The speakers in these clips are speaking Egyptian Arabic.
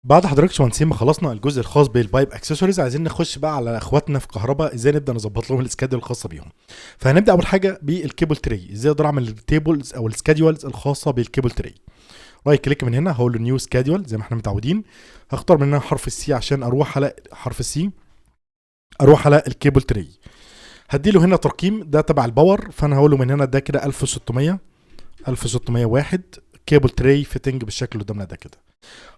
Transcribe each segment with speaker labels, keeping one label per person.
Speaker 1: بعد حضرتك باشمهندسين ما خلصنا الجزء الخاص بال pipe accessories، عايزين نخش بقى على اخواتنا في كهرباء ازاي نبدا نظبط لهم ال schedule الخاصة بيهم. فهنبدا اول حاجة بال cable tray، ازاي اقدر اعمل ال tables او ال schedules الخاصة بال cable tray. right click من هنا هقول له new schedule زي ما احنا متعودين، هختار من هنا حرف ال C عشان اروح على حرف ال C، اروح على ال cable tray. هدي له هنا ترقيم ده تبع ال power، فانا هقول له من هنا ده كده 1600 1601 cable tray fitting بالشكل اللي قدامنا ده كده.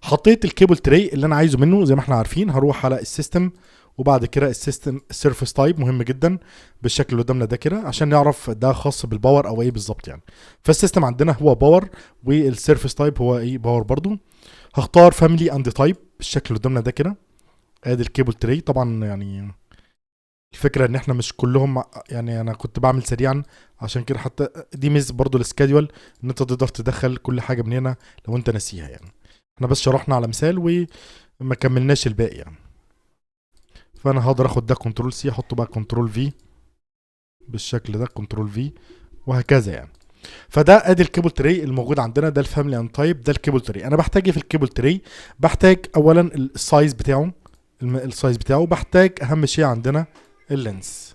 Speaker 1: حطيت ال cable tray اللي انا عايزه منه زي ما احنا عارفين، هروح على ال system وبعد كده ال system service type مهم جدا بالشكل اللي قدامنا ده كده عشان نعرف ده خاص بال power او ايه بالظبط يعني. فال system عندنا هو power وال service type هو ايه power برضو. هختار family and type بالشكل اللي قدامنا ده كده. ادي ال cable tray. طبعا يعني الفكرة ان احنا مش كلهم، يعني انا كنت بعمل سريعا عشان كده، حتى دي ميزة برضو ال schedule ان انت تقدر تدخل كل حاجة من هنا لو انت ناسيها يعني. احنا بس شرحنا على مثال وما كملناش الباقي يعني. فانا هقدر اخد ده control C، احطه بقى control V بالشكل ده، control V وهكذا يعني. فده ادي ال cable tray الموجود عندنا، ده ال family and type، ده ال cable tray. انا بحتاج ايه في ال cable tray؟ بحتاج اولا ال size بتاعه، ال size بتاعه، بحتاج اهم شيء عندنا ال length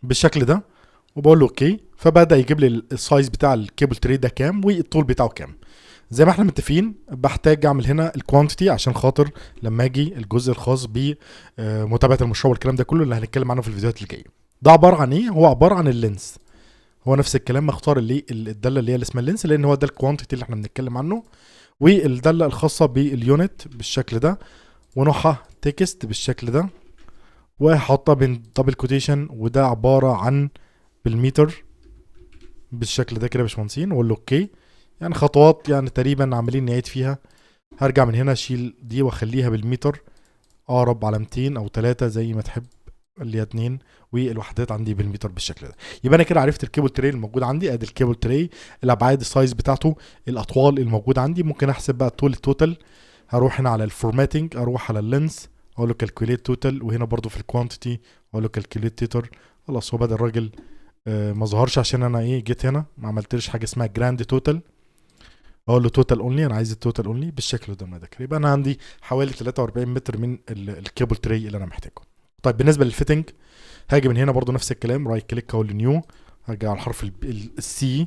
Speaker 1: بالشكل ده، وبقول له okay. فبدا يجيب لي ال size بتاع ال cable tray ده كام والطول بتاعه كام. زي ما احنا متفقين بحتاج اعمل هنا ال quantity عشان خاطر لما اجي الجزء الخاص بمتابعة المشروع والكلام ده كله اللي هنتكلم عنه في الفيديوهات الجاية. ده عبارة عن ايه؟ هو عبارة عن ال length، هو نفس الكلام اختار اللي الدالة اللي هي اللي اسمها ال length لان هو ده ال quantity اللي احنا بنتكلم عنه، والداله الخاصة بال unit بالشكل ده، ونوعها text بالشكل ده، وهحطها بين double quotation، وده عبارة عن بالمتر بالشكل ده كده يا باشمهندسين، واقول له okay. يعني خطوات يعني تقريبا عمالين نعيد فيها. هرجع من هنا اشيل دي واخليها بالمتر اقرب علامتين او 3 زي ما تحب، اللي هي 2، والوحدات عندي بالمتر بالشكل ده. يبقى انا كده عرفت ال cable tray الموجود عندي، ادي ال cable tray، الابعاد، ال size بتاعته، الاطوال الموجود عندي. ممكن احسب بقى الطول ال total. هروح هنا على ال formatting، اروح على ال length، اقول له calculate total، وهنا برضو في ال quantity اقول له calculate total. خلاص هو بدا الراجل ما ظهرش عشان انا ايه جيت هنا ما عملتلش حاجة اسمها grand total. اقول له total only، انا عايز ال total only بالشكل قدامنا ده كده. يبقى انا عندي حوالي 43 متر من ال cable tray اللي انا محتاجه. طيب بالنسبة لل fitting هاجي من هنا برضو نفس الكلام، right click اقول له new، هرجع على الحرف ال C،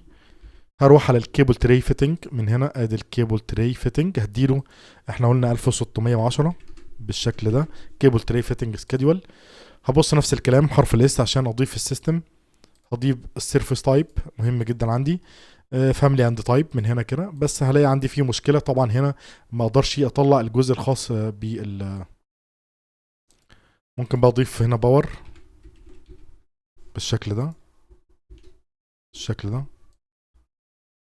Speaker 1: هروح على ال cable tray fitting من هنا، ادي ال cable tray fitting، هديله احنا قلنا 1610 بالشكل ده، cable tray fitting schedule. هبص نفس الكلام حرف ال S عشان اضيف ال system، هضيف ال service type مهم جدا عندي، family and type من هنا كده. بس هلاقي عندي فيه مشكلة طبعا هنا، ما اقدرش اطلع الجزء الخاص بال، ممكن بقى اضيف هنا power بالشكل ده، بالشكل ده.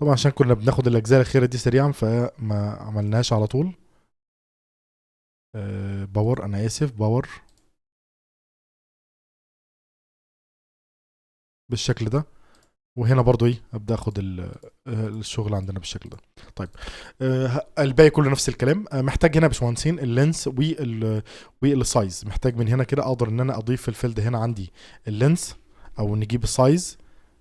Speaker 1: طبعا عشان كنا بناخد الاجزاء الاخيرة دي سريعا فما عملناش على طول. power، انا اسف، power بالشكل ده. وهنا برضو ايه ابدا اخد الشغل عندنا بالشكل ده. طيب الباقي كله نفس الكلام. محتاج هنا يا باشمهندسين ال length وال size. محتاج من هنا كده اقدر ان انا اضيف ال field هنا عندي ال length، او نجيب ال size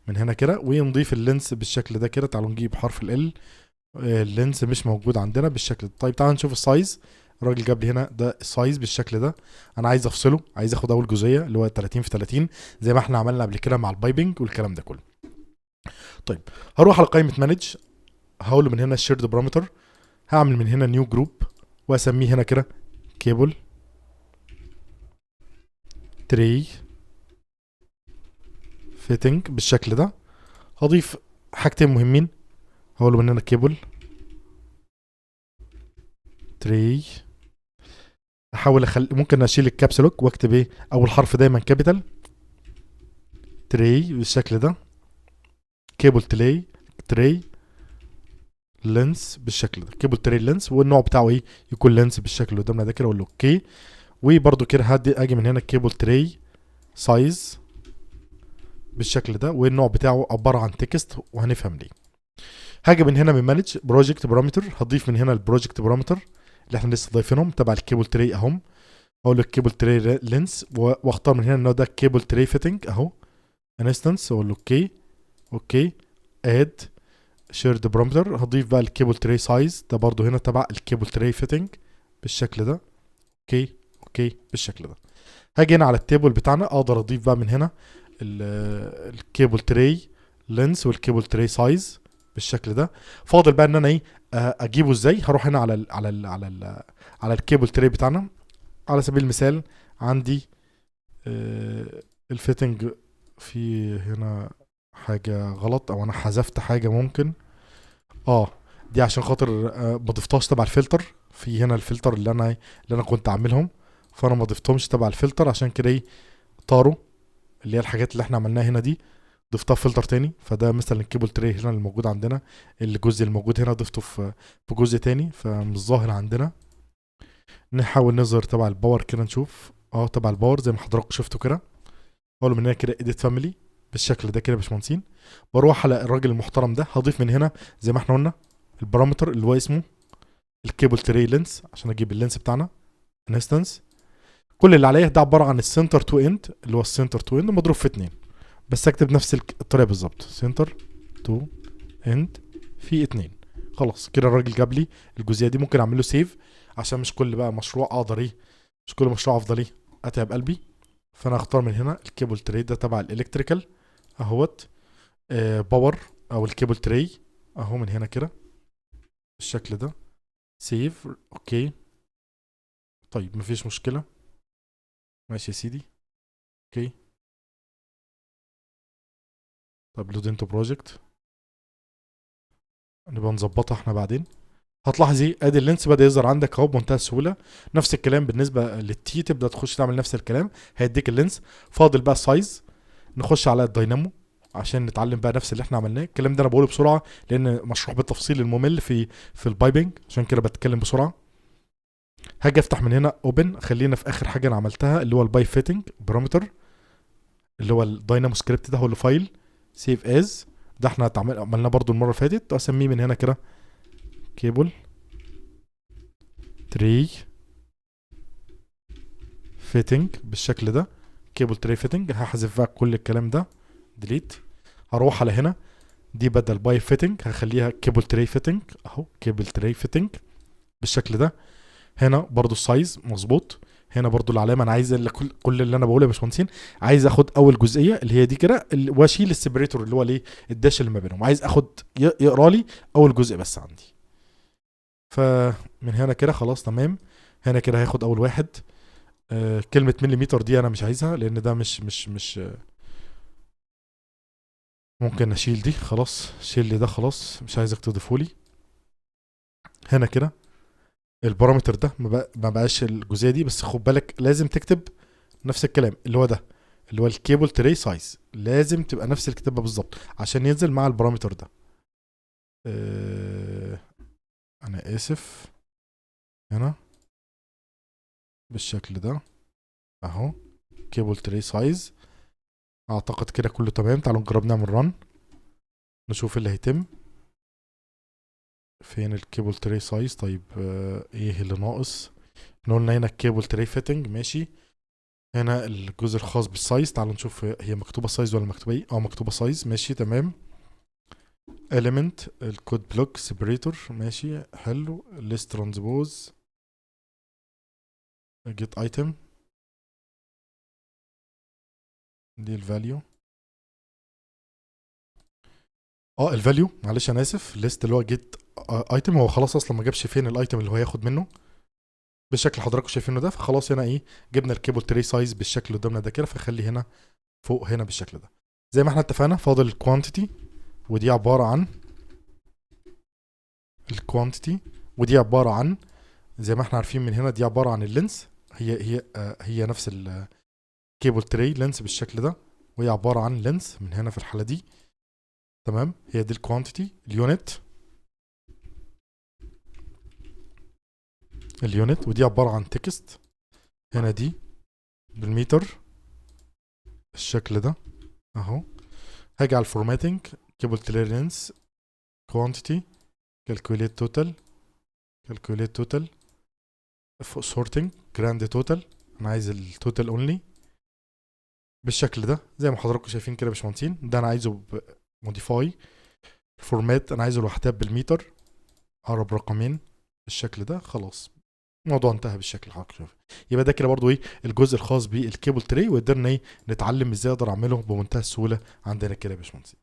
Speaker 1: من هنا كده ونضيف ال length بالشكل ده كده. تعالوا نجيب حرف ال ال length مش موجود عندنا بالشكل ده. طيب تعالوا نشوف ال size. الراجل جاب لي هنا ده ال size بالشكل ده، انا عايز افصله، عايز اخد اول جزئية اللي هو 30 في 30 زي ما احنا عملنا قبل كده مع ال piping والكلام ده كله. طيب هروح على قائمة manage، هقول له من هنا shared parameter، هعمل من هنا new group واسميه هنا كده cable tray fitting بالشكل ده. هضيف حاجتين مهمين، هقول له من هنا cable tray، احاول اخلي، ممكن اشيل ال caps lock واكتب ايه اول حرف دايما capital tray بالشكل ده، cable tray length بالشكل ده، cable tray length، والنوع بتاعه ايه يكون length بالشكل اللي قدامنا ده كده، اقول له okay. وبرده كده هدي اجي من هنا cable tray size بالشكل ده، والنوع بتاعه عبارة عن text وهنفهم ليه. هاجي من هنا من manage project parameter، هضيف من هنا ال project parameter اللي احنا لسه ضايفينهم تبع ال cable tray اهم، اقول له ال cable tray length واختار من هنا ان ده cable tray fitting اهو instance، اقول له okay okay add shared parameter. هضيف بقى ال cable tray size ده برضو هنا تبع ال cable tray fitting بالشكل ده. okay okay بالشكل ده. هاجي هنا على ال table بتاعنا، اقدر اضيف بقى من هنا ال cable tray length وال cable tray size بالشكل ده. فاضل بقى ان انا ايه اجيبه ازاي. هروح هنا على ال cable tray بتاعنا. على سبيل المثال عندي ال fitting في هنا حاجة غلط او انا حذفت حاجة ممكن، دي عشان خاطر ما ضفتهاش تبع الفلتر. في هنا الفلتر اللي انا كنت عاملهم، فانا ما ضفتهمش تبع الفلتر، عشان كده ايه طاروا اللي هي الحاجات اللي احنا عملناها هنا دي ضفتها في فلتر تاني. فده مثلا ال cable tray هنا اللي موجود عندنا، الجزء الموجود هنا ضفته في جزء تاني فمش ظاهر عندنا. نحاول نظهر تبع ال power كده نشوف، تبع ال power زي ما حضراتكم شفتوا كده. اقول من هنا كده edit family بالشكل ده كده يا باشمهندسين. بروح على الراجل المحترم ده، هضيف من هنا زي ما احنا قلنا ال parameter اللي هو اسمه ال cable tray length عشان اجيب ال length بتاعنا instance. كل اللي عليا ده عبارة عن ال center to end اللي هو ال center to end مضروب في 2، بس اكتب نفس الطريقة بالظبط، center to end في 2. خلاص كده الراجل جاب لي الجزئية دي. ممكن اعمل له save عشان مش كل بقى مشروع اقدر ايه، مش كل مشروع افضل ايه اتعب قلبي. فانا هختار من هنا ال cable tray ده تبع ال electrical اهوت، power او ال cable tray اهو من هنا كده بالشكل ده، save okay. طيب مفيش مشكلة، ماشي يا سيدي okay. طب load into project نبقى نظبطها احنا بعدين. هتلاحظ ايه، ادي ال length بدا يظهر عندك اهو بمنتهى السهولة. نفس الكلام بالنسبة لل tee، تبدا تخش تعمل نفس الكلام هيديك ال length. فاضل بقى ال size، نخش على الداينامو عشان نتعلم بقى نفس اللي احنا عملناه. الكلام ده انا بقوله بسرعة لان مشروح بالتفصيل الممل في ال piping، عشان كده بتكلم بسرعة. هاجي افتح من هنا open، خلينا في اخر حاجة انا عملتها اللي هو ال pipe fitting parameter اللي هو ال Dynamo script ده، هو اللي file save as ده احنا عملناه برضو المرة اللي فاتت. اسميه من هنا كده cable tray fitting بالشكل ده، cable tray fitting. هحذف بقى كل الكلام ده delete. هروح على هنا دي بدل pipe fitting هخليها cable tray fitting اهو، cable tray fitting بالشكل ده. هنا برضو ال size مظبوط، هنا برضو العلامة. انا عايز اللي كل اللي انا بقوله يا باشمهندسين، عايز اخد اول جزئية اللي هي دي كده واشيل ال separator اللي هو الايه ال dash اللي ما بينهم. عايز اخد يقرا لي اول جزء بس عندي. فمن هنا كده خلاص تمام. هنا كده هياخد اول واحد. كلمة مليمتر دي انا مش عايزها لان ده مش ممكن اشيل دي خلاص، شيل لي ده خلاص مش عايزك تضيفه لي. هنا كده ال parameter ده ما بقاش الجزئية دي، بس خد بالك لازم تكتب نفس الكلام اللي هو ده اللي هو ال cable tray size، لازم تبقى نفس الكتابة بالظبط عشان ينزل مع ال parameter ده. انا اسف، هنا بالشكل ده اهو cable tray size. اعتقد كده كله تمام. تعالوا نجرب نعمل run نشوف اللي هيتم. فين ال cable tray size؟ طيب ايه اللي ناقص؟ احنا قلنا هنا ال cable tray fitting ماشي. هنا الجزء الخاص بال size، تعالوا نشوف هي مكتوبة size ولا مكتوبة ايه. مكتوبة size ماشي تمام. element ال code block separator ماشي حلو. list transpose get item دي ال value. ال value معلش انا اسف، list اللي هو get item، هو خلاص اصلا ما جابش فين ال item اللي هو هياخد منه بالشكل اللي حضراتكم شايفينه ده. فخلاص هنا ايه جبنا ال cable tray size بالشكل اللي قدامنا ده كده، فخلي هنا فوق هنا بالشكل ده زي ما احنا اتفقنا. فاضل ال quantity، ودي عبارة عن ال quantity، ودي عبارة عن زي ما احنا عارفين من هنا دي عبارة عن ال length، هي نفس ال cable tray length بالشكل ده، وهي عبارة عن length من هنا في الحالة دي تمام. هي دي ال quantity. ال unit ودي عبارة عن text هنا دي بالمتر بالشكل ده اهو. هاجي على ال formatting cable tray length quantity calculate total calculate total sorting grand total، انا عايز ال total only بالشكل ده زي ما حضراتكم شايفين كده يا باشمهندسين. ده انا عايزه modify format، انا عايزه لوحدها بالمتر، اقرب رقمين بالشكل ده خلاص. الموضوع انتهى بالشكل اللي حضرتك شايفه. يبقى ده كده برضو ايه الجزء الخاص بال cable tray، وقدرنا ايه نتعلم ازاي اقدر اعمله بمنتهى السهولة عندنا كده يا باشمهندس.